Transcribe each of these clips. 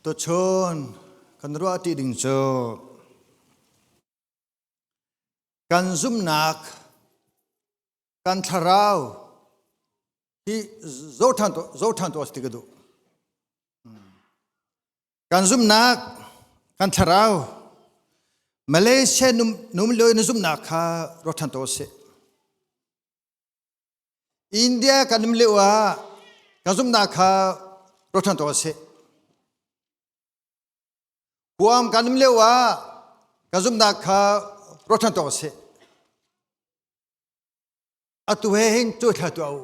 Tuchun kan ruah ti ding cu kan zumnak kan thlarau hi zohthan tu ti ka duh. Kan zumnak kan thlarau Malaysia num lio na zumnak kha ruat than to sih. India kan um lio ah kan zumnak kha ruat than to sih. Guam kan um lio ah kan zumnak kha ruat than to sih. Atu he hin cu thla tu au.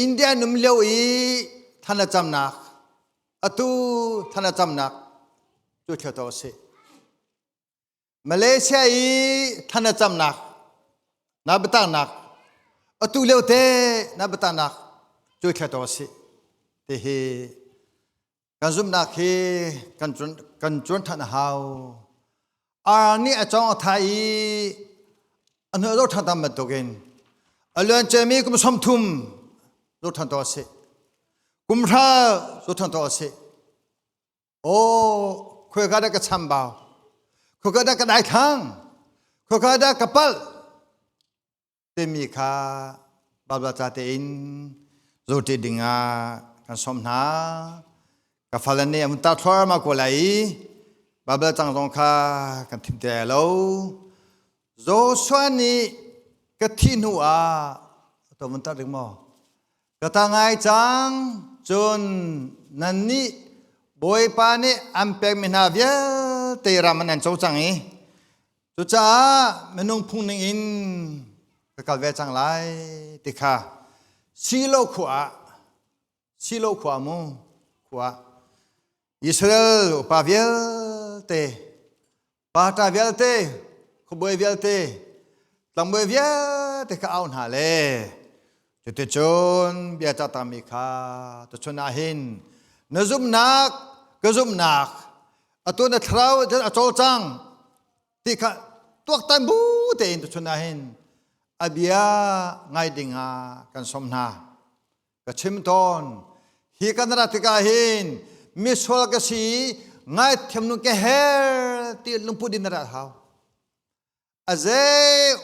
India num lio i than a camnak atu than a camnak cu thla to sih. Malaysia i than a camnak na biataknak atu lio te na biataknak cu thla to sih ti hi kan zumhnak hi kan cuan than a hau. Ar nih a cawng a tha i a hnuai zo than tam bantukin a luan ciami kum 30 zo than to a si. Kum hra zo than to a si. Aw, khuaika dah ka chambau? Khuaika dah ka daithlang? Khuaika dah ka palh? Timi kha Baibal ca tein zulṭi dingah kan sawm hna. Ka fale nih an tar thluahmah ko lai i Baibal cang zong kha kan thim te lo. Joshua nih ka thih hnu ah to vun tar ding maw? Ka ta ngai cang cun nannih Bawipa nih an pekmi hna vialte ram an co cang i cucaah minung phung ning in ka kal ve cang lai ti kha Silo khua ah Silo khua mu khua Israel upa vialte pata vialte khuabawi vialte tlangbawi vialte kha au hna le cuticun bia cah mi kha tuchun ah hin na zumhnak ka zumhnak atu na thlarau a cawlcang ti kha tuaktan bu tein tuchun ah hin a bia ngai ding ah kan sawm hna. Ka chim tawn hi kan rat tikah hin misual ka si ngaithiam nu ke her ti lungput in na rat hau aze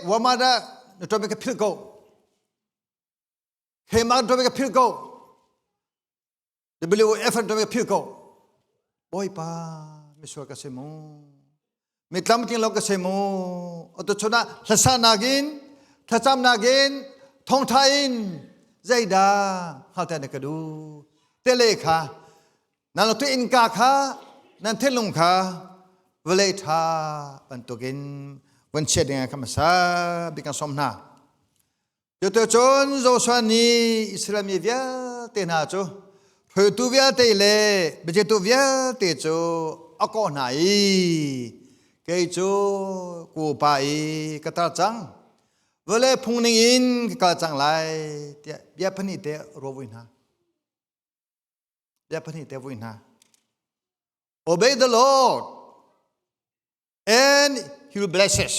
wamada na ṭom ka phil ko khema na ṭom ka phil ko WF na ṭom ka phil ko Bawipa misual ka si mu mi tlamtling lo ka si mu atu chun ah hlasa nakin thlacam nakin thawngtha in zeidah hngalter na ka duh tele kha nan tu innka kha nan thinlung kha vawlei tha bantukin vun chiat ding kha hmasa bik kan sawm hna. Cuticun Joshua nih Israel mi vialte hna cu hruaitu vialte le biachimtu vialte cu a kawh hna i kei cu ka upa i ka tar cang vawlei phung ning in ka kal cang lai tiah bia pahnih te ruah vui hna. Bia pahnih te vui hna. Obey the Lord and he will bless us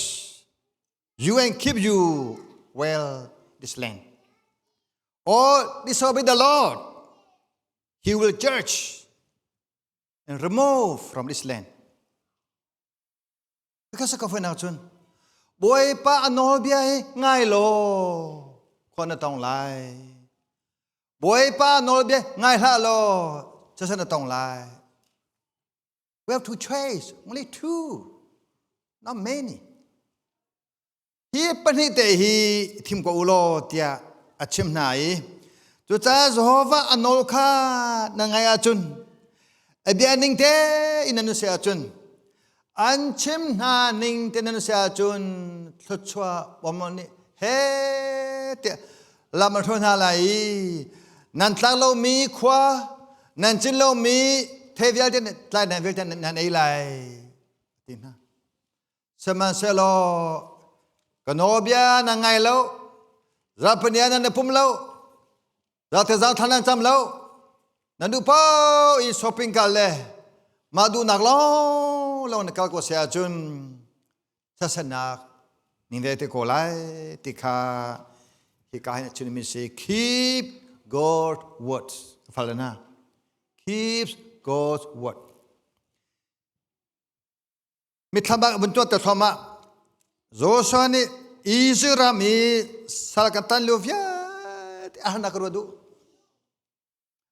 you and keep you well this land. Or disobey the Lord, he will judge and remove from this land. Because ka foi nak cun Bawipa a nawlbia hi ngai law khua na tong lai. Bawipa nawlbia ngai hlah law casan na tong lai. We have to choose only two, not many. Hi pahnih te hi thim ko u law tiah a chim hna i cucaah Jehovah a nawl kha na ngaih ahcun a bia ning te in nan si ahcun an chim hna ning te nan si ahcun thluachuah bawm nih he tiah lam a hruai hna lai i nan tlak lomi khua nan cin lomi thei vialte tlai nan vialte nan ei lai ti hna. Sihmanhsehlaw ka nawlbia nan ngai lo, zarhpini nan i pum lo, zarhte thla nan cam lo, nan duh paoh i shopping kal le mah duhnak lawnglawng na kal ko si ahcun sasannak ning ve te ko lai ti kha hika hin a chimmi si keep God words fal na. Keeps God's word. Mitthlam ah vun tuah te thluahmah. Joshua nih Israel ram i sal kan tan lio vialte a harnak ruah duh.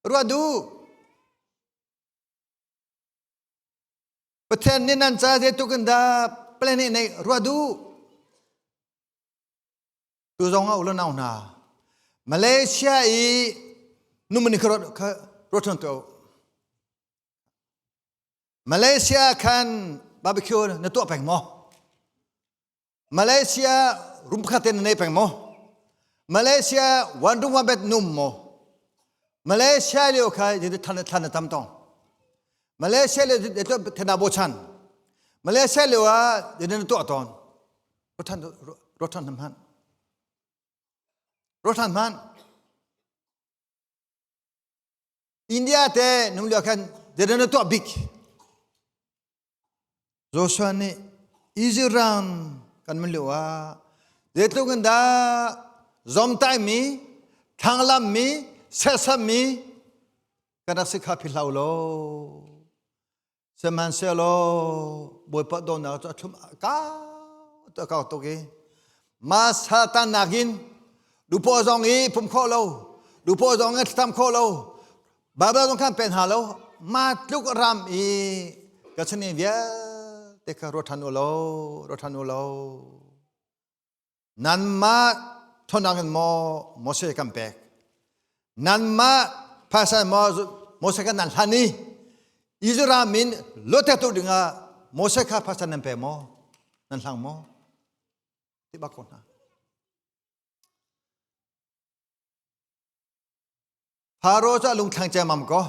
Ruah duh. Pathian nih nan ca zeitluk in dah plan nih nei ruah duh. Tu zong ah ulo nau hna. Malaysia i numani kha ruat ṭhan tuah u. Malaysia khan barbecue na tuah peng maw? Malaysia room pakhat te na nei peng maw? Malaysia one room one bed num maw? Malaysia lio kha than than na tam tong. Malaysia lio thena bo chan. Malaysia lio ah na tuah ton. Rothan rothan nam han. Rothan man. India te nung lio khan zeidah na tuah bik? Joshua nih Israel ram kan mun lio ah zeitluk in dah zomtai mi, thlanglam mi, serhsam mi kan rak si kha philhlo lo. Sihmanhsehlaw Bawipa dawtnak cu a thlum kau tuk kau tuk i mah Satan nakin dupaw zong i pum khawh lo dupaw zong i thlacam khawh lo Bible zong khan pen hna lo mah tluk ram i ka chani vialte kha ruat ṭhan u law ruat ṭhan u law Nanmah ṭhawnnak in maw Moses kan pek? Nanmah phaisa in maw Moses kan nan hlan i Israel min luattertu dingah Moses kha phaisa nan pe maw? Nan hlang maw? Ti bak ko hna. Faro cu a lungthlang ciammam ko.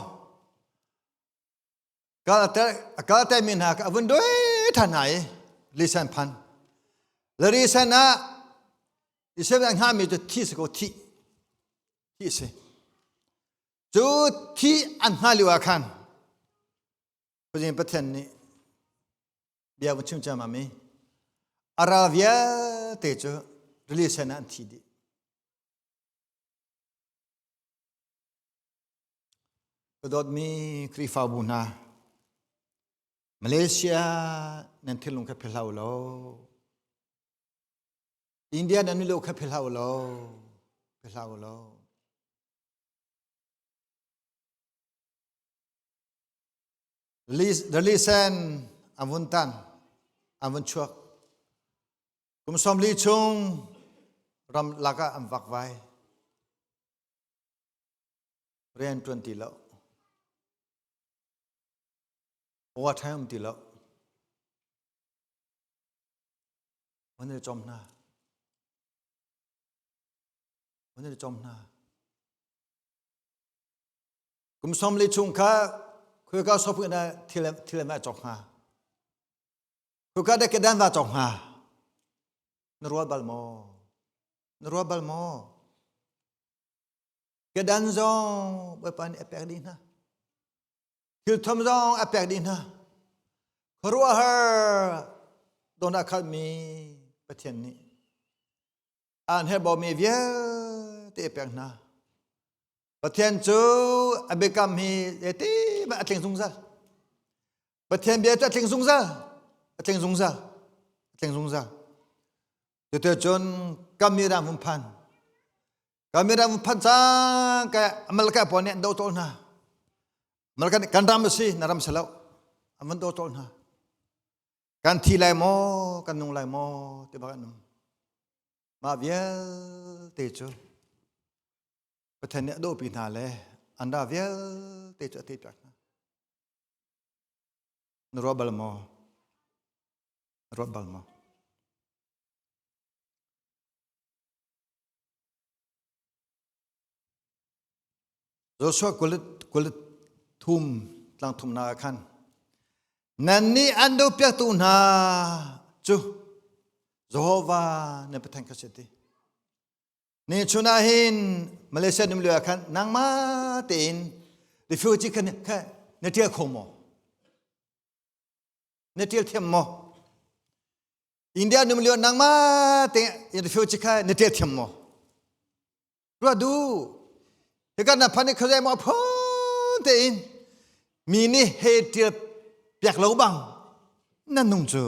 Kal a mi hna kha a vun doi ṭhan hna i lisan phan. Le risan ah Israel an hngahmi cu thi si ko thi. Thi si. Cu thi an hngah lio ah khan Pathian Pathian nih bia vun chim ciammam i a ral vialte cu rili sen ah an thi dih. Ka dawtmi Khrihfabu hna, Malaysia nan thinlung kha philhlo law, India nan milu kha philhlo law, philhlo law. Rili sen an vun tan, an vun chuak. Kum 40 chung ram lakah an vakvai. Rian ṭuan ti lo. Aw ṭhai um ti lo. Van i cawm hna. Van i cawm hna. Kum 40 chung kha khuika sop na thil thil ma cawk hnga. Khuika de kedan va cawk hnga. Na ruat bal maw? Na ruat bal maw? Kedan zong Bawipa nih a pek dih hna. Thilthum zong a pek dih hna. Khuaruahhar don a khalmi Pathian nih an herhbaumi vialte a pek hna. Pathian cu a biakam hi zeiti a tling zungzal. Pathian bia cu a tling zungzal. A tling zungzal. A tling zungzal. Cuticun kam i ram hun phan. Kam i ram hun phan cang ka Amalekite pawl nih an doh tawl hna. Amalekite nih kan ram a si, na ram si lo. An van doh tawl hna. Kan thi lai maw, kan nung lai maw ti bak an um. Mah vialte cu Pathian nih a dawhpi hna le an ra vialte cu a teipiak hna. Na ruah bal maw? Na ruat bal maw? Joshua 23 tlang thumnak ah khan nannih an dopiaktu hna cu Jehovah na Pathian kha si ti. Ni chun ah hin Malaysia num lio ah khan nangmah tein refugee kha na ṭial kho maw? Na ṭial thiam maw? India num lio nangmah te refugee kha na ṭial thiam maw? Ruah du. Hika na phan i khazai maw phun tein. Mi nih he ṭial piak lo bang nan nung cu.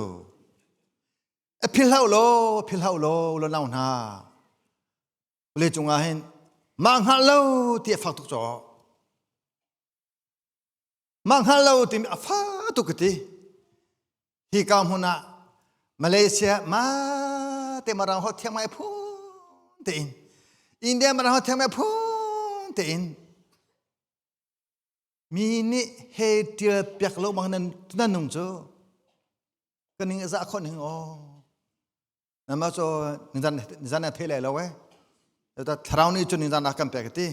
A philhlo law, philhlo law, lo nau hna. Le cungah hin mah hngalh lo ti a fak tuk caw. Mah hngal lo timi a fa tuk ka ti. Hi ka hmun ah Malaysia ma te marang ho thiang mai phun tein India marang ho thiang mai phun tein mi nih he tial piak lo bang nan nan nung cu ka ning za khon hing o nama cho nizan nizan na thei lai lo eh ta thlarau nih cun nizan a kan pek ti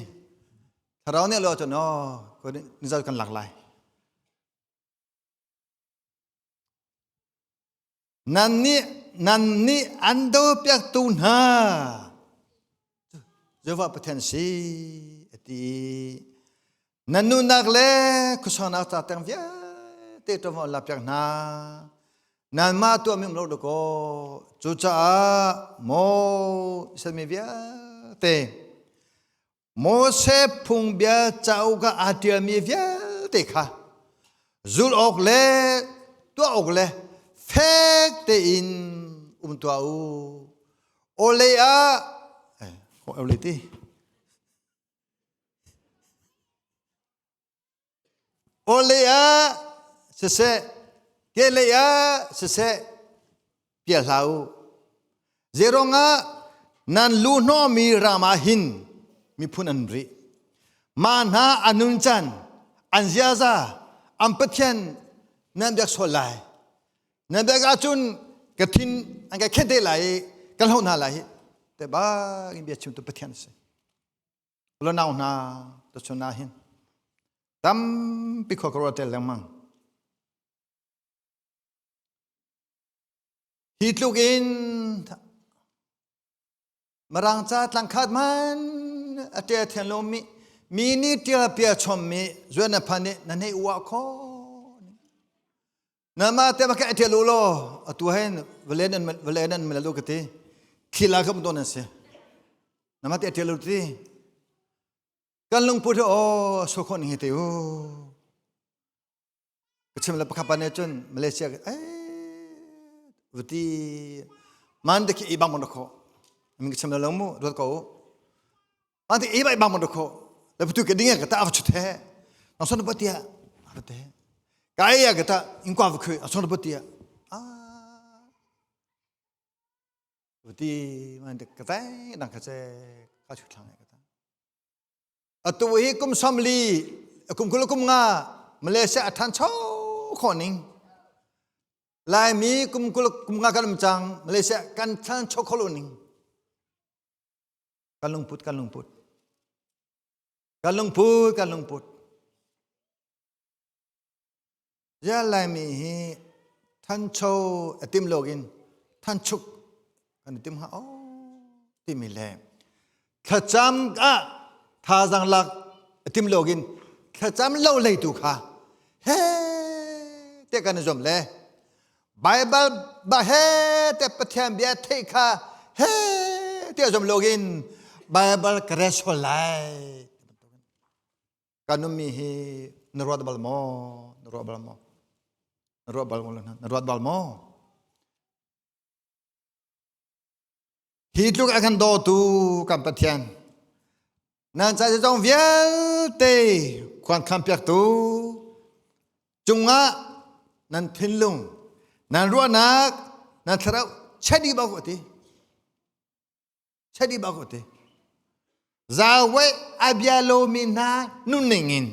thlarau nih lo cun no ko nizan kan lak lai nan nih nan nih an do piaktu hna Jehovah Pathian si ati nan nunak le khuasaunak ca teng vialte ṭuanvo la piak hna nanmah tuahmi um lo dakaw cucaah maw Israel mi vialte Moses phungbia cauk ah aa ṭialmi vialte kha zulh awk le tuah awk le fek tein um tuah u. Awlei ah awlei ti Awlei ah siseh, kehlei ah siseh, pial hlah u. Zeiruangah nan lu hnawhmi ram ah hin miphun an rih. Mah hna an nuncan, an ziaza, an Pathian nan biak sual lai. Nan biak ahcun ka thin an ka khen te lai i kan hloh hna lai hi. Te bak in bia chimtu Pathian a si. Nau hna tuchun ah hin tampi khua ka ruat lengmang. Hi tluk in Mirang ca tlangkhat man a ṭial thiam lomi mi nih ṭial pia chommi zuan na phan nih nan hei uah kho. Nama te ma ka ṭial u law atu hen vale nan vale nan melalu ka ti thila ka don an si. Nama te ṭial u ti kan lungput hi aw so khon hi te u. Ka chim le pakhat pa nih cun Malaysia eh vati man te khi i bang mon kho. Min ka chim lo mu ruat ko. Man te i bai bang mon kho. Le putu ke ding ka ta av chut he. Nang son patia te. Ka ya ka ta in kwa vu khoi son patia. Ah. Vati man te ka ta dang ka che ka chu thlang ka ta. Atu hi kum samli kum kul kum nga Malaysia a thancho kho ning. Laimi kum kul kum nga kan um cang Malaysia kan thancho kho lo ning. Kan lungput kan lungput. Kan lungput kan lungput. Ya Laimi hi thancho a tim login thanchuk kan tim ha o timi le thlacam ah thazang lak a tim login thlacam lo lei tu kha he te kan zuam le Bible ba he te Pathian bia theih kha he te zuam login Bible ka rel sual lai kan ummi hi na ruat bal maw na ruat bal maw na ruat bal maw na ruat bal maw hi tluk a kan dawtu kan Pathian nan ca zong vialte khuan khan piaktu cungah nan thinlung nan ruahnak nan thlarau chedi bak ti chedi bak ti Zaweh a bia lomi hna nunning in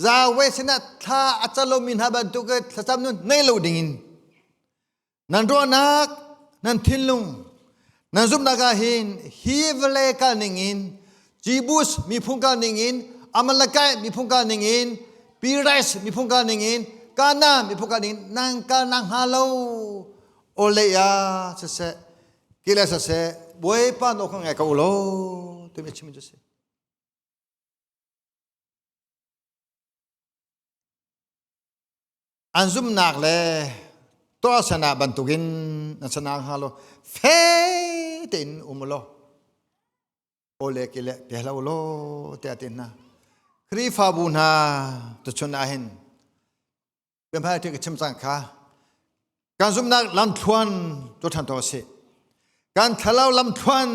Zaweh sinah thla a ca lomi hna bantuk thlacam nun nei lo dingin nan ruahnak nan thinlung nan zumhnak ah hin hi vawlei kal ning in Jebus miphun kal ning in Amalekite miphun kal ning in Pirais miphun kal ning in Kana miphun kal ning in nan kal nak hnga lo olei ah siseh kile siseh Bawipa nawl kha ngai ko u law timi chim cu si. An zumhnak le tuahsernak bantukin na sana hnga law fe tein um law aw le ke le pe hlah u law tiah a ti hna. Khrihfabu hna tuchun ah hin biahmai ka chim cang kha kan zumhnak lamthluan tuah ṭhan tuah sih. Kan thlarau lamthluan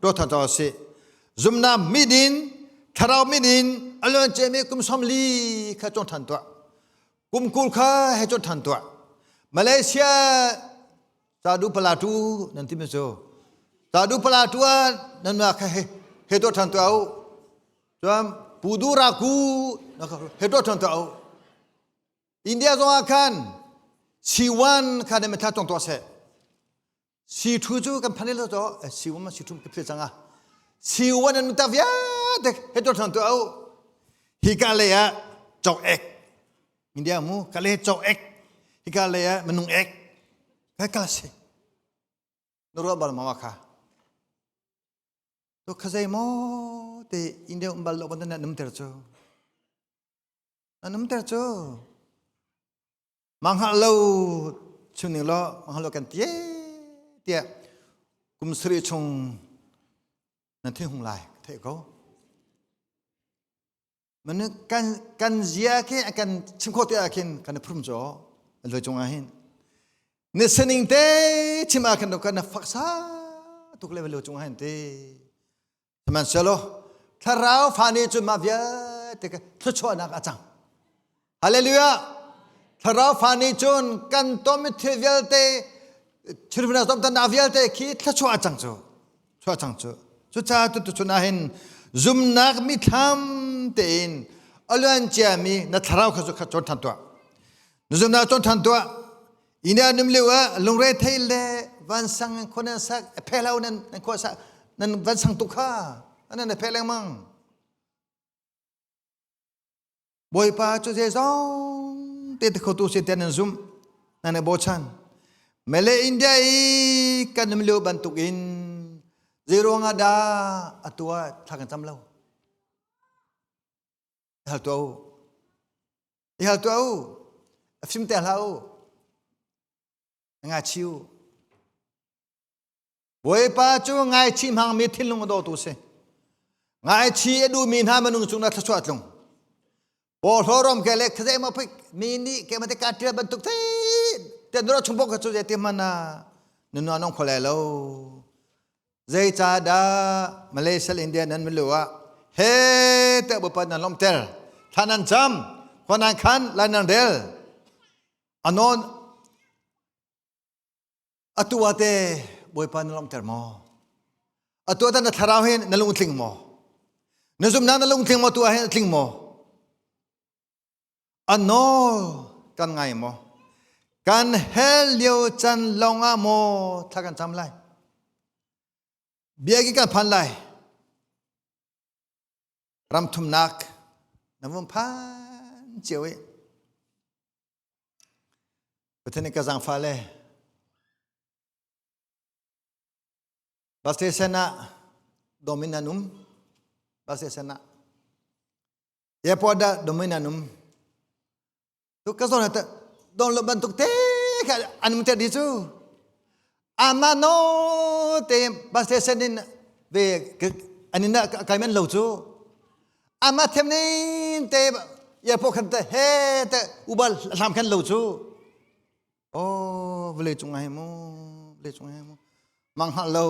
tuah ṭhan tuah sih. Zumhnak mit in thlarau mit in a luan ciami kum 40 kha cawng ṭhan tuah. Kum 20 kha he cawng ṭhan tuah. Malaysia Sadu Palatu nan ti mi cu Sadu Palatu ah nan ma kha he he tuah ṭhan tuah u. Cun Pudu Raku he tuah ṭhan tuah u. India zong ah khan C1 kha ne mitha tong tuah seh. C2 cu kan phan lo to C1 ma C2 ka phil cang ah. C1 an ta vialte he tuah ṭhan tuah u. Hi ka lei ah chok ek. India mu ka le chok ek. Hi ka lei ah minung ek. Ka ka si. Na ruah bal ma kha. To khazei mo te India um bal lo ban na num ter chu. An umter cu mah hngalh lo chung ning law mah hngalh lo kan tie tiah kum sarih chung nan thei hung lai ka theih ko. Man kan kan zia khi kan chim khawh te ah khin kan i phrum cu loi cung ah hin ni sining te chim ah khin kan faksa tuk le lo cung ah hin te Sihmanhsehlaw thlarau fa nih cun mah vialte kha thluachuahnak a cang. Hallelujah! Thlarau fa nih cun kan tonmi thil vialte thilhna zomtannak vialte khi thluachuah a cang cu. Chuah cang cu. Cucaah tutuchun ah hin zumnak mithlam tein a luan ciami na thlarau kha cu kha cawn ṭhan tuah. Na zumnak cawn ṭhan tuah. Ina num lio ah lungre thei le vansang khua nan sak phe lo nan nan khua sa nan vansang tuk kha nan phe lengmang. Bawipa cu zeizong te te khotu si te nan zum nan i bochan. Mele India i kan num lio bantuk in zeiruang ah dah atu ah thla kan cam lo. Hal tuah u. I hal tuah u. A fim te hlah u. Ngaichi u. Bawipa cu ngaichi hmangmi thinlung a dawtu si. Ngaichi a duhmi hna minung cung na thluachuah tlung. Pawhlaw rom ke le khazei ma pik mi nih ke ma te ka tial bantuk thei te nura chung bok ka chu je ti mana nunu anong khole lo. Zeicahdah Malaysia le India nan milu ah he te Bawipa nan lawmhter thla nan cam khua nan khan lai nan rel anon atu ah te Bawipa na lawmhter maw atu ah na thlarau hin na lungtling maw na zumhnak na lungtling maw tu ah hin a tling maw A nawl kan ngai maw? Kan hell lio can lawng ah maw thla kan cam lai? Biakinn kan phan lai. Ram thumnak na vun phan cio i Pathian nih ka zaangfah le Bus station ah domin an um. Bus station ah Airport dah domain an um. Tu ka zawn ta don lo bantuk te kha an um te di cu. Ama no te bus station in ve an in kai men lo cu. Ama them nin te airport khan te he te ubal hlam khan lo cu. Oh vawlei cung ah hi mu vawlei cung ah hi mu mang hngalh lo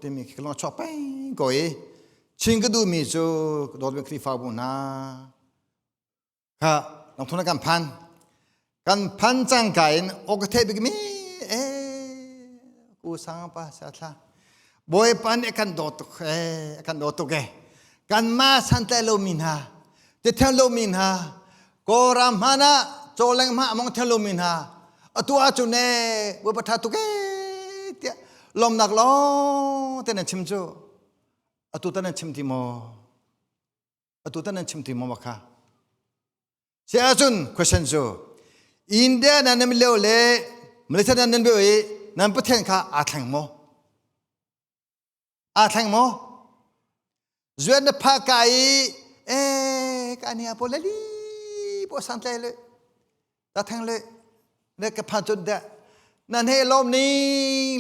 timi khi ka lung a chuak peng ko i chin ka duhmi cu ka dawtmi Khrihfabu hna kha lungthun kan phan kan phan cangka in aw ka theih bikmi e ku sang pa sa thla Bawipa nih a kan dawt tuk e a kan dawt tuk e kanmah santlai lomi hna tithel lomi hna Kawlram hmanh ah cawleng hmanh a mong thel lomi hna atu ahcun e Bawipa ṭha tuk e tiah lawmnak lawng te nan chim cu atu tan nan chim ti maw atu tan nan chim ti maw kha Si ahcun question cu India nan nan lio le Malaysia nan nan lio i nan Pathian kha aa thleng maw? Aa thleng maw? Zuan na pha ka i eh ka ni a po le li po sang tlai le ta theng le ne ka phan chun da nan he lom ni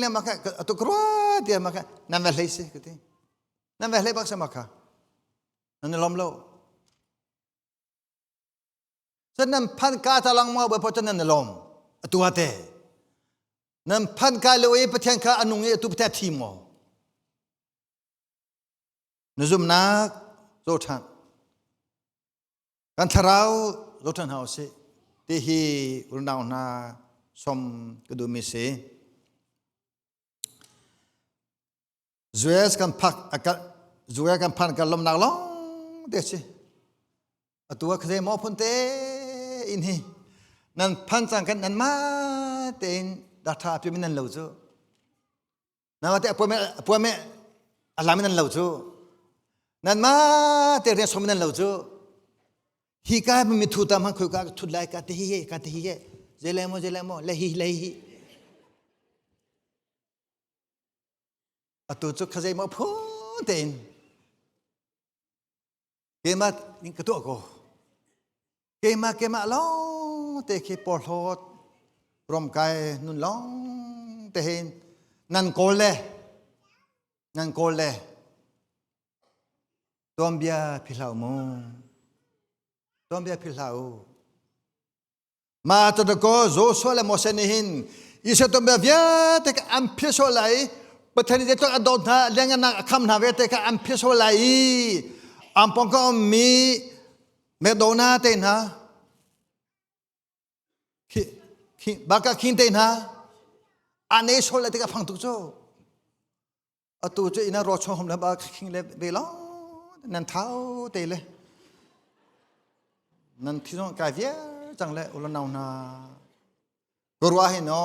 le ma ka tu krua tia ma ka nan va hlei si ka ti nan va hlei bak sa ma kha nan lom lo. Cun nan phan ka ta lang ma Bawipa cun nan i lawm. Atu ate. Nan phan ka lo i Pathian kha a nung i atu Pathian thi maw? Na zumnak zo ṭhan. Kan thlarau zo ṭhan hau sih. Ti hi unau hna som ka duhmi si. US kan phak US kan phan kan lomnak lawng te si. Atu ah khaze maw phun te in hi nan phan cang kan nan ma tein datha pi min nan lo cu. Nama te apuame alam nan lo cu. Nan ma te rian som nan lo cu. Hi ka mi thu tam han khoi ka thut lai ka te hi he ka te hi he zele mo zele mo le hi le hi atu cu khazei maw phun tein keimah in ka tuah ko keimah keimah lawng te khi porhlawt romkai nun lawng te hin nan kawl le nan kawl le tuanbia philhau mu tuanbia philhau Ma tadako Joshua le Moses nih hin Israel tuanbia vialte kha an philh sual lai i Pathian nih zeitluk a dawt hna lianngannak a kham hna vialte kha an philh sual lai i an pawngkam ummi Medona te hna baka khin te hna an ei sual lai tikah fang tuk cu atu cu ina ro chong hom le ba khing le ve lo nan thau te le nan thi zong kai viar cang le ulo nau na ka ruah hi no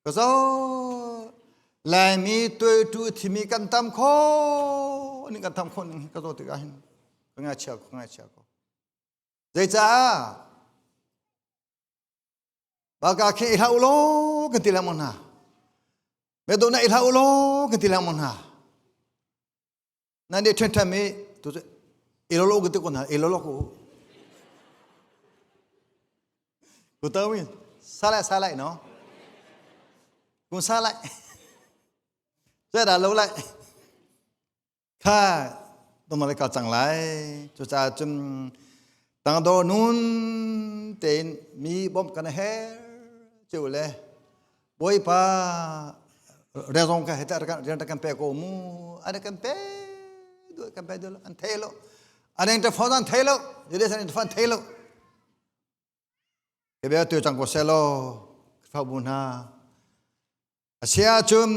ka zo laimi tuai tu thimi kan tam kho ning kan tam kho ning ka zo tikah hin ka ngai chia ko ka ngai chia ko zeicah Baka khi i hlah u law kan ti lengmang hna. Medona i hlah u law kan ti lengmang hna. Nan nih ṭhen i tu cu i lo kan ti ko hna i lo ko. Ku tawin salai salai no. Kun salai. Zai dah lo lai. Kha tumale kal cang lai. Cucaah cun tangdor nun tein mi bawmh kan her cio le Bawipa rian ka heta rian kan pe ko mu an kan pe du kan pe du an thei lo an eng ta phone an thei lo jede san phone thei lo ke bia tu chang ko selo fa bu na A si ahcun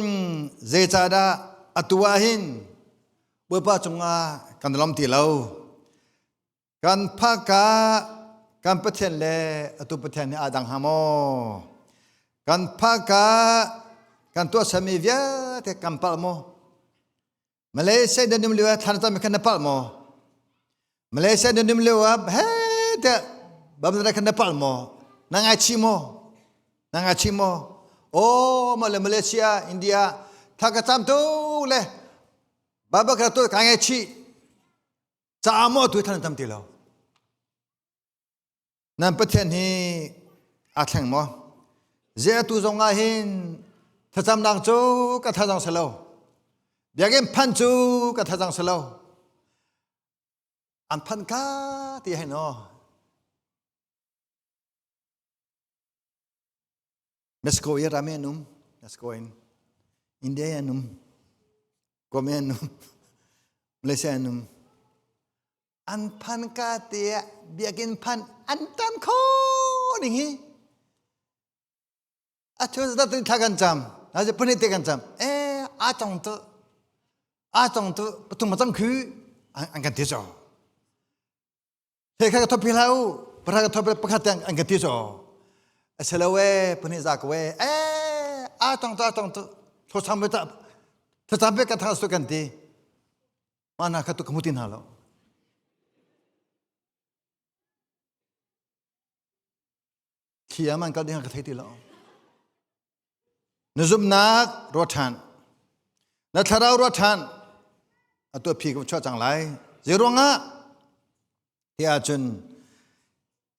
zeicahdah atu ah hin Bawipa cungah kan lawm ti lo? Kan phaka kan Pathian le atu Pathian nih aa dang hnga maw? Kan phaka kan tuahsermi vialte kan palh maw? Malaysia na num lio ah thlan cam khan na palh maw? Malaysia na num lio ah he te bamna khan na palh maw? Na ngaichih maw? Na ngaichih maw? Oh, ma le Malaysia, India tha ka cam tu le baba ka tu ka ngaichih. Ca maw tu thlan tam ti lo. Nan Pathian hi aa thleng maw? Zei atu zong ah hin thlacamnak cu ka thazang si lo. Biakinn phanh cu ka thazang si lo. An phanh ka ti hei no. Mexico i rami an um. Mexico in. India an um. Guam an um. Malaysia an um. An phan ka te ah biakinn phan an tam kho ding hi a thu da tin thla kan cam na je puni te kan cam e a tong tu a tong tu pathum ma cang khu an kan ti cho he kha ka thopi hlau pakhat ka thopi pakhat an kan ti cho aselo e puni za ko e e a tong tu a tong tu tho cham be ta tho cham be ka tha su kan ti Mah hna kha tu ka hmu ti hna lo. Thli ah man kal ding ka thei ti lo. Na zumhnak ruat ṭhan. Na thlarau ruat ṭhan. Atu phi ka chuah cang lai. Zei ruangah? Ti ahcun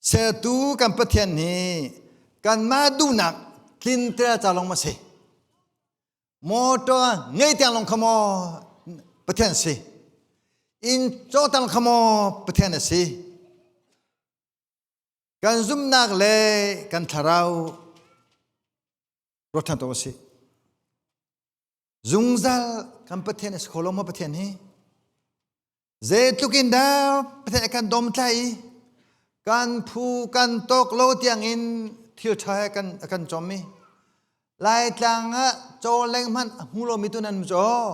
sertu kan Pathian nih kanmah duhnak tlinter ca lawng ma si. Motor ngei tiang lawng kha maw Pathian si? Inn cawk tiang kha maw Pathian a si? Kan zumhnak le kan thlarau ruat ṭhan tuah usih. Zungzal kan Pathian a si kho lo maw Pathian hi? Zeitluk in dah Pathian a kan domtlai i kan phu kan tawk lo tiangin thil ṭha he kan a kan cawm i Laitlang ah caw leng hmanh a hmu lomi tu nan caw.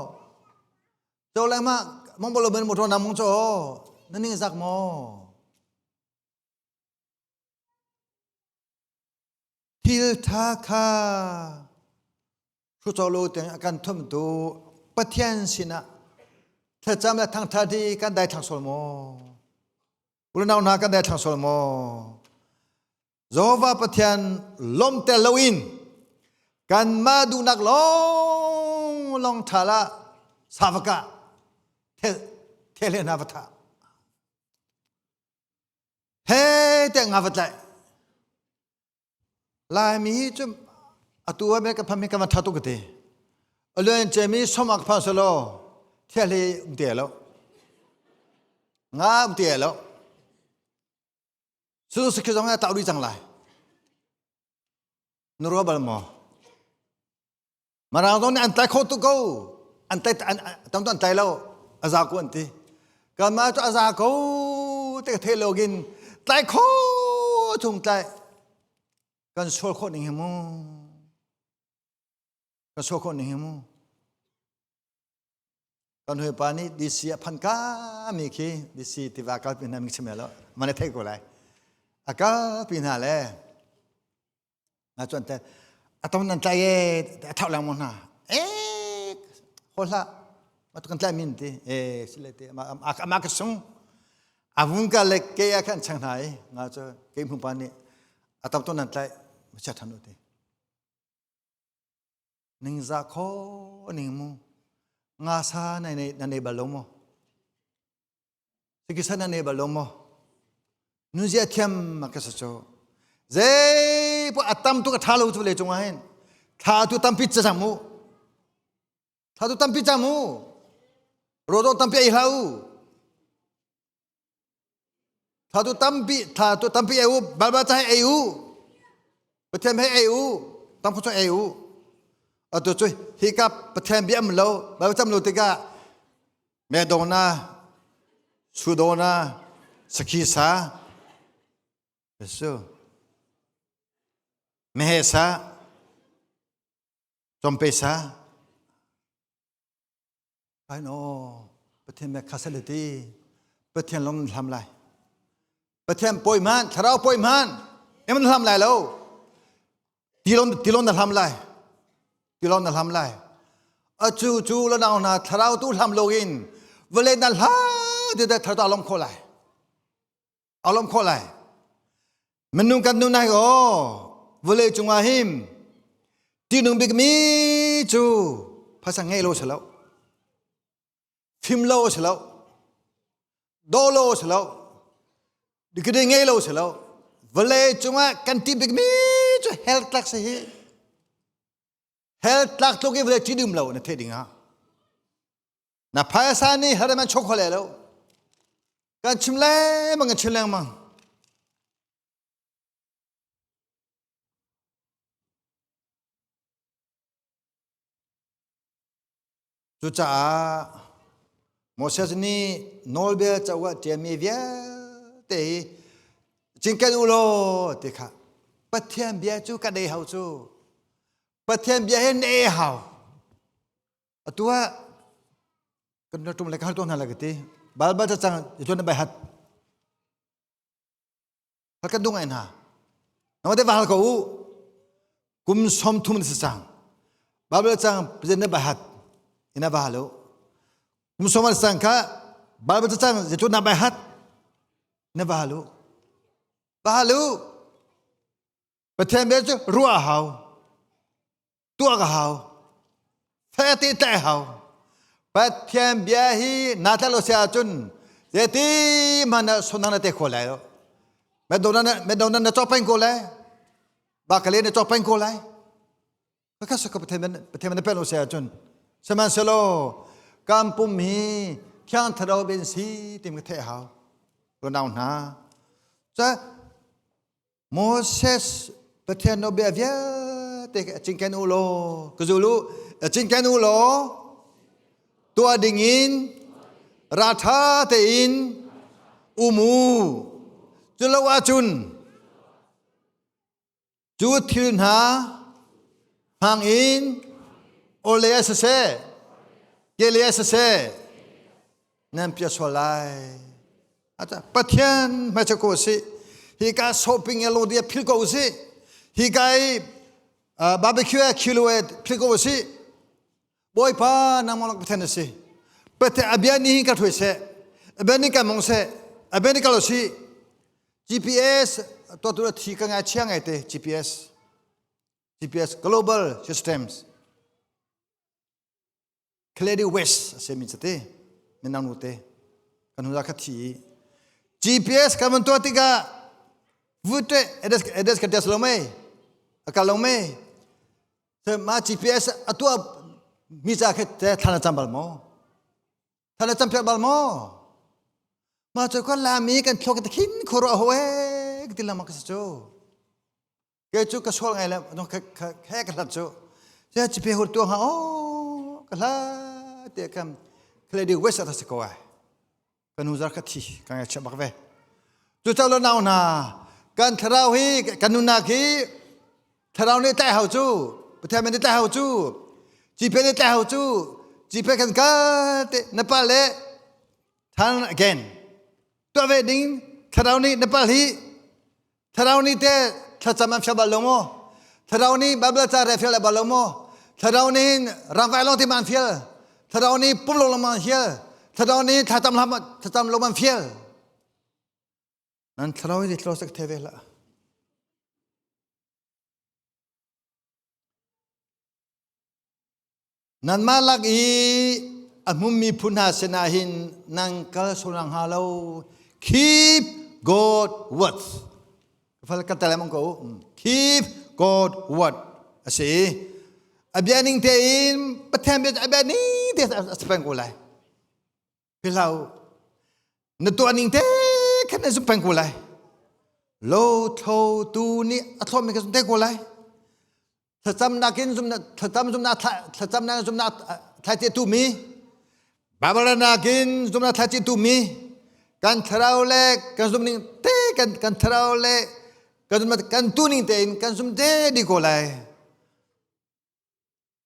Caw leng mah mong bolo ben motor na mong caw. Na ning zak maw? Thil ṭha kha hrucawlo tiang a kan thumtu Pathian sinah thlacam le thangṭhat hi kan daithlang sual maw? Unau hna kan daithlang sual maw? Jehovah Pathian lawmter loin kanmah duhnak lawng lawng ṭha lah savaka the le hna va thah. He te nga va tlaih. Laimi hi cu atu ah ka pham hi ka van tha tuk ka ti. Aluan cemi somak phan solo thial hi um te lo. Nga um te lo. Su sikhi zong ah tau cang lai. Na ruah bal maw? Marang zong nih an tlai kho tuk ko. An tlai an tam tu an tlai lo. A za ko an ti. Kanmah cu a za ko te ka thei login tlai kho chung tlai kan sual khawh ning hi mu. Kan sual khawh ning hi mu. Kan hawipa nih DC a phan ka mi khi DC tiva kal pi hna mi chim lo. Mana thei ko lai. A kal pi hna le Na chuan te atom nan tlai e a thau lengmang hna. E hol hlah ma tu kan tlai min ti e sile te ama ama ka sung avung ka le ke a khan chang hna i nga chu ke hmu pa nih atam to nan tlai ma chia than ti ning za kho ning mu nga sa nai nei na nei bal lo mo Sikisa na nei bal lo maw? Nunzia thiam ma ka sa cho. Zei po atam tu ka tha lo chu le chung ah hin. Thla tu tampi cha chang mu. Thla tu tampi cha mu. Rodong tampi ei hlah u. Thla tu tampi thla tu tampi ei u. Balba cha ei u. Pathian he ei u. Tam khu ei u. Atu cu hi ka Pathian bia am lo, Bible cam lo tikah Medona, Sudona, Sakhisa, Jesu, Mehesa, Chompesa. Ai no, Pathian me khasaliti, Pathian lom hlam lai. Pathian poi man, thlarau poi man, em hlam lai lo. Tilon tilon na hlam lai. Tilon na hlam lai. Acu cu la nau hna thlarau tu hlam loin vawlei na hla ti da thlarau alom kho lai. Alom kho lai. Minung kan nun ai o vawlei cungah him tinung bikmi cu phasa ngei lo si lo. Fim lo si lo. Do lo si lo. Dikide ngei lo si lo. Vawlei cungah kan ti bikmi cu hell tlak si hi. Hell tlak tluk i vawlei ṭih dum lo na theih ding ah. Na phaisa nih hell man chok khole lo. Kan chim lengmang kan chim lengmang. Cucaah Moses nih nawlbia cauk ah ṭialmi vialte hi cinken u law ti kha Pathian bia cu kan ei hau cu. Pathian bia hi na ei hau. Atu ah kan tum le ka hal tuah hna lai ka ti. Baibal cacang i na bai hat. Hal kan duh ngai hna. Nangmah te va hal ko u. Kum 30 na si cang. Bible cang president na bahat ina va hal u. Kum som an sang kha Bible cang zetu na bahat na va hal u. Va hal u. Pathian bia cu ruah hau. Tuah ka hau. Fete tlaih hau. Pathian bia hi na tla lo si ahcun zeiti hmanh ah sunang na te kho lai lo. Medona na cawk peng ko lai. Bakale na cawk peng ko lai. Ka sa ka Pathian Pathian na pe lo si ahcun sihmanhsehlaw kan pum hi thiang thlarau ben si tim ka theih hau. Unau hna. Ca. Moses Pathian nawlbia vialte a cinken u law ka zul u a cinken u law tuah dingin ralṭha tein um u cu lo ahcun cu thil hna hmang in awlei ah siseh kehlei ah siseh nan piah sual lai. Pathian hmaisa ko si. Hi ka shopping e lodi phil ko si. Hi ka i barbecue e khilo e phil ko si. Bawipa nangmah lak Pathian si. Pathian abia ni ka thui se. Abia ni ka mong se. Abia ni ka lo si. GPS to tu thi ka ngai chia ngai te GPS. GPS Global Systems. Clary West a simi cate minang nu te kan hnu kha thi i GPS kan van tuah tikah vute address address kan test lo mei a kal lo mei ma GPS a tuah mi ca khe te thlan cam bal maw thlan cam piak bal maw ma cu kan lami kan thlok te khin khoro ho e ti lama ka cu Kei cu ka sual ngai le he ka hlat cu. Sia cipe hur tu ha o ka hla te kam khledi west ata se ko ai. Ka nu zar ka thi ka ngai chia bak ve. Cu chau lo nau na kan thlarau hi kan nunak hi thlarau nih tlai hau cu Pathian nih tlai hau cu cipe nih tlai hau cu cipe kan ka te na pa le turn again tuah ve ding thlarau nih na pa hi Thlarau nih teh thlacam an fial bal lo maw? Thlarau nih Bible ca re fial bal lo maw? Thlarau nih ramvai lawng te ma an fial? Thlarau nih pum lawng lawng ma an fial? Thlarau nih thlacam hlam thlacam lo ma an fial? Nan thlarau hi thlarau sek the ve hlah. Nanmah lak i a hmummi phun hna sinah hin nan kal sual hnga lo. Keep God words. Fal ka tel ko. Keep God word a si. A bia ning tein Pathian bia a bia ning te a si peng ko lai. Philhlo na tuah ning te khan na zum peng ko lai. Lo thlo tu nih a thlawmi ka zum te ko lai. Thlacamnak in zumnak thlacam zumnak thlacamnak zumnak thlaici tu mi Bible nakin zumnak thlaici tu mi kan thlarau le kan zum ning te kan kan thlarau le kan zum kan tu ning tein kan zum te di ko lai.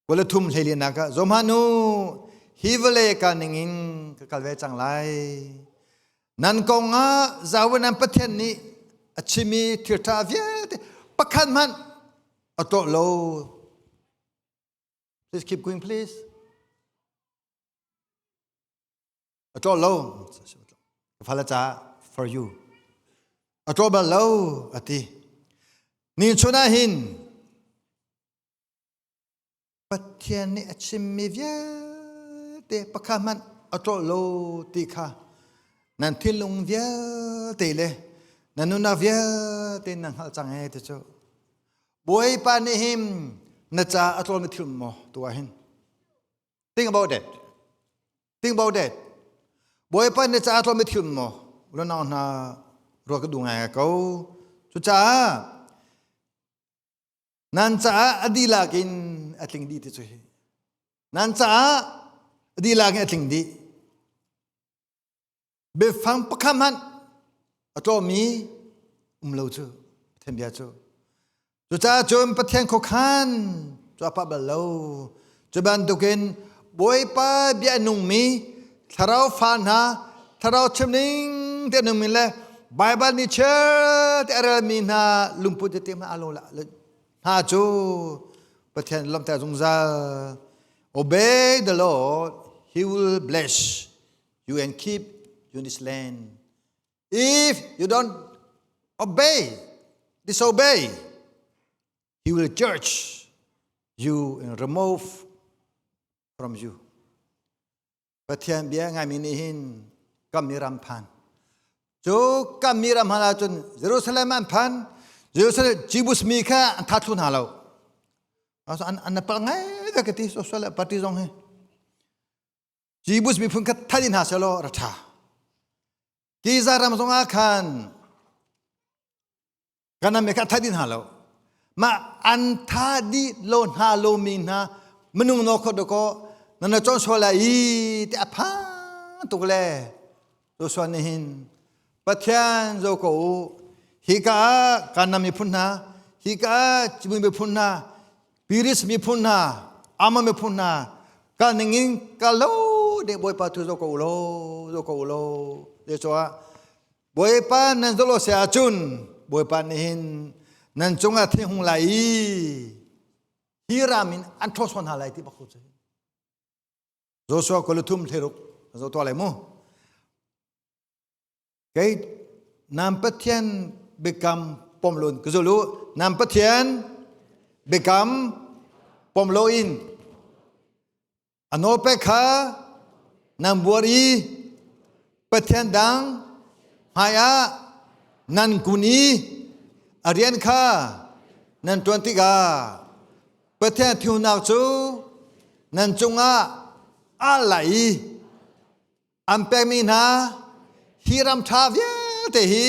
Kula thum hleilinak ah zohmanh u hi vawlei ka ning in ka kal ve cang lai. Nan kong ah Yahweh nan Pathian nih a chimmi thil ṭha vialte pakhat hmanh a tuah lo. Please keep going, please. A ṭaw lo. Ka fale caah for you. A ṭaw bal lo a ti. Ni chun ah hin Pathian nih a chimmi vialte pakhat hmanh a ṭolh lo ti kha nan thinlung vialte le nan nunnak vialte nan hngalh cang ee ti cu. Bawipa nih hin na ca a tlawlmi thil maw tu ah hin? Think about that. Think about that. Bawipa nih na ca a tlawlmi thil maw? Unau hna ruah ka duh ngai ko. Cucaah Nan caah a dihlak in a tling dih ti cu hi. Nan caah a dihlak in a tling dih. Biafang pakhat hmanh a tlawmi um lo cu Pathian bia cu. Cucaah cun Pathian khuakhan cu a pah bal lo. Cu bantukin Bawipa bia nungmi thlarau fa hna thlarau chimning te nungmi le Baibal nih chiar te a relmi hna lungput tete hmanh aa lo hna cu Pathian lawmhter zungzal. Obey the Lord, He will bless you and keep you in this land. If you don't obey, disobey, He will judge you and remove from you. Pathian bia ngaimi nih hin kammi ram phan. Cu kammi ram han ahcun Jerusalem an phan. Jerusalem Jebus mi kha an thathlu hna lo. An an pal ngai ve ka ti social party zong hi. Jebus miphun kha that in hna selaw ra tha. Giza ram zong ah khan. Kan ram kha tha dih hna lo. Mah an tha dih lo hna lo mi hna minung no kho ko na na chon sual lai i ti a phan tuk le Joshua nih hin Pathian zo ko u hi ka ah Kanaan miphun hna hi ka ah Cimui miphun hna Piris miphun hna Ammon miphun hna kal ning in kal lo ding Bawipa tu zo ko u law zo ko u law Zeicahtiah Bawipa nan zolo si ahcun Bawipa nih hin nan cungah thing hung lai i hi ram in an ṭhaw sawn hna lai ti bak cu. Joshua kul thum thleruk zo tuah lai mu. Kei nam Pathian biakam pom lun ka zul u nam Pathian biakam pom lo in A nawlpek kha nan buar i Pathian dang hmaiah nan kun i a rian kha nan ṭuan tikah Pathian thiunak cu nan cungah aa lai i an pekmi hna hi ram ṭha vialte hi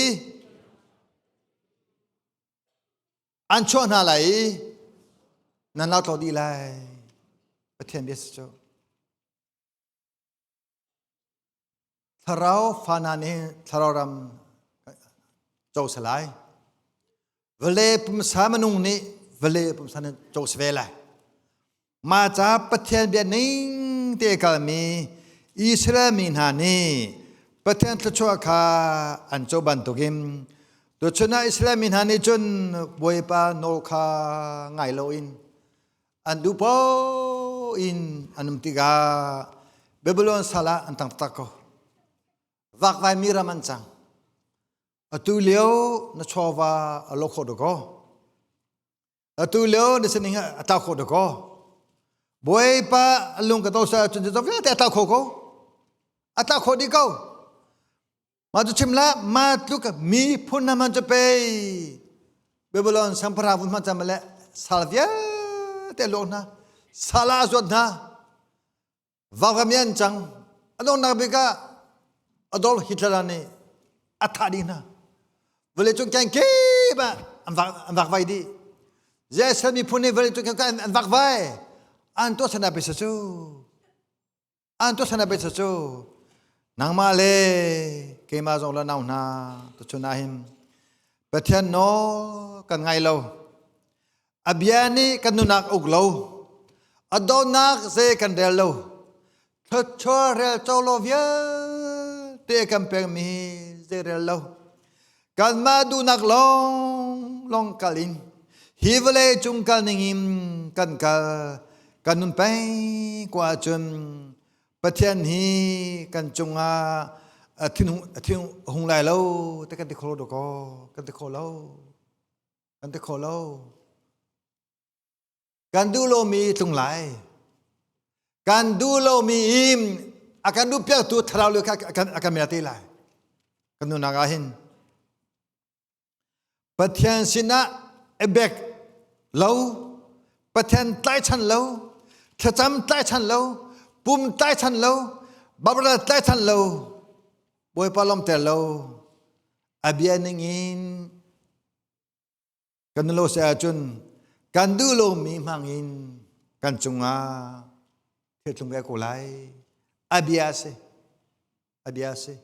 An chuah hna lai i nan lau dih lai. Pathian bia si cu. Thlarau fa hna nih thlarau ram co si lai. Vale pumsa minung nih vale pumsa nih co si ve lai. Mah ca Pathian bia ning te kalmi Israel mi hna nih Pathian thluachuah kha an co bantukin tuchun ah Israel mi hna nih cun Bawipa nawl kha ngai loin an duh paoh in an um tikah Babylon sal ah an tang taktak ko. Vakvai mi ram an cang. Atu lio na chawva a lo kho dakaw. Atu lio na sining a tlau kho dakaw. Bawipa lung ka to sa cun cu vialte a tlau kho ko. A tlau kho dih ko. Ma cu chim la ma tluk mi phun na man cu pei. Babylon sampara vun hman cam le sal vialte lo hna. Sala zuat hna. Vagamian cang a donghnak bik ah Adolf Hitler nih a thah dih hna. Vawleicung kengkip ah an vakvai dih. Israel miphun nih vawleicung kengkip an vakvai. An tuah sana pesa cu. An tuah sana pesa cu. Nangmah le keimah zong le nau hna tuchun ah hin Pathian nawl kan ngai lo. A bia nih kan nunak uk lo. A dawtnak zei kan rel lo. Thluachuah rel co lo vialte kan pekmi zei rel lo. Kanmah duhnak lawng lawng kal in hi vawlei cung kal ning in kan kal kan nun peng ko ahcun Pathian hi kan cungah a thin a thin hung lai lo te kan ti kho lo ko kan ti kho lo kan ti kho lo kan duh lomi tlung lai kan duh lomi im a kan duh piaktu thlarau le kha a kan mer te lai kan nunak ah hin Pathian sinah ebek lo Pathian tlaichan lo thlacam tlaichan lo pum tlaichan lo babra tlaichan lo Bawipa lawmter lo a bia ning in Kan lo si ahcun kan duh lomi hmang in kan cungah thil tlung ve ko lai. A bia si. A bia si.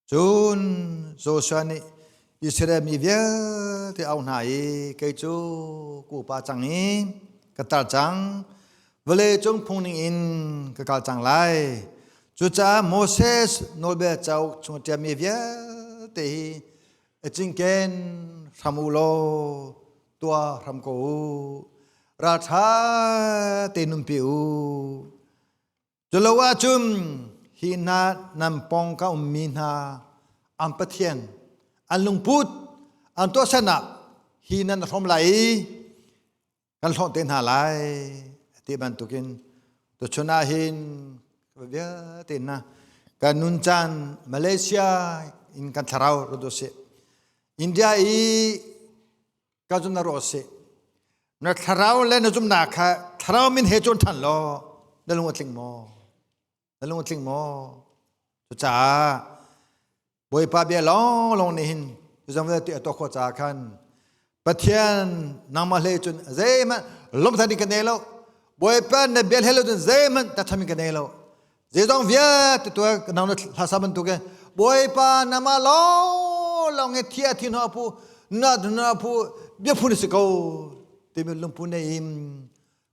Cun Joshua nih Israel mi vialte au hna i kei cu ka upa cang i ka tar cang vawlei cung phung ning in ka kal cang lai. Cucaah Moses nawlbia cauk chung ṭialmi vialte hi a cinken hram u law tuah hram ko u. Ralṭha te nunpi u. Culo ahcun hi hna nan pawng ka ummi hna an Pathian an lungput an tuahsernak hi nan hrawm lai i kan hlawh te hna lai ti bantukin tuchun ah hin vialte na kan nun caan Malaysia in kan thlarau rat usih India i ka zun na rawh sih na thlarau le na zumnak kha thlarau min he cawn ṭhan law na lung a tling maw na lung a tling maw cucaah Bawipa bia lawng lawng nih hin. Zong vialte a tuah khawh caah khan Pathian nangmah hlei cun zeihmanh lomthan ding ka nei lo. Bawipa na bia hlei lo cun zeihmanh tathan ding ka nei lo. Zeizong vialte tuah nang na hlasa bantuk in Bawipa nangmah lawnglawng hi thi a thi hna phu na na phu bia phun si ko timi lungphu nei in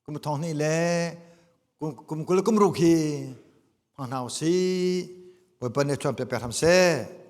kum thong hnih le kum 20 kum ruk hi hmang hna usih. Bawipa nih thuam pe pek hram seh.